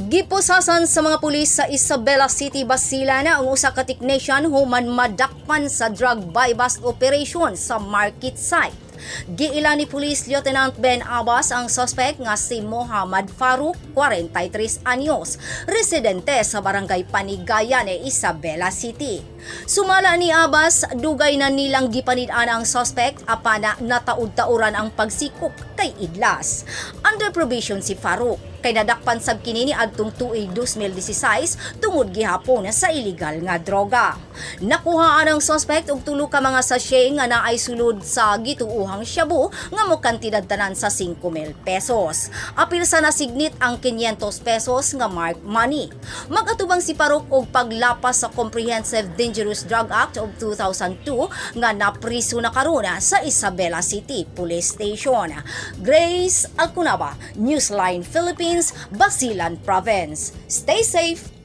Gipusasan sa mga pulis sa Isabela City, Basilan ang usa ka technician human madakpan sa drug buy-bust operation sa market site. Giila ni Police Lieutenant Ben Abbas ang suspect nga si Mohamad Farouk, 43 anyos, residente sa Barangay Panigayan, Isabela City. Sumala ni Abbas, dugay na nilang gipanid-an ang suspect apan nataud-tauran ang pagsikok kay idlas. Under probation si Farouk kay nadakpan sab kini ni adtong tuig 2016 tungod gihapon sa illegal nga droga. Nakuhaan ang suspect og tulo ka mga sachet nga naay sulod sa gituohang shabu nga mokantidad tanan sa 5,000 pesos. Apil sa nasignit ang 500 pesos nga mark money. Magatubang si Farouk og paglapas sa Comprehensive Dangerous Drug Act of 2002 nga napriso na karon sa Isabela City Police Station. Grace Alcunaba, Newsline Philippines, Basilan Province. Stay safe.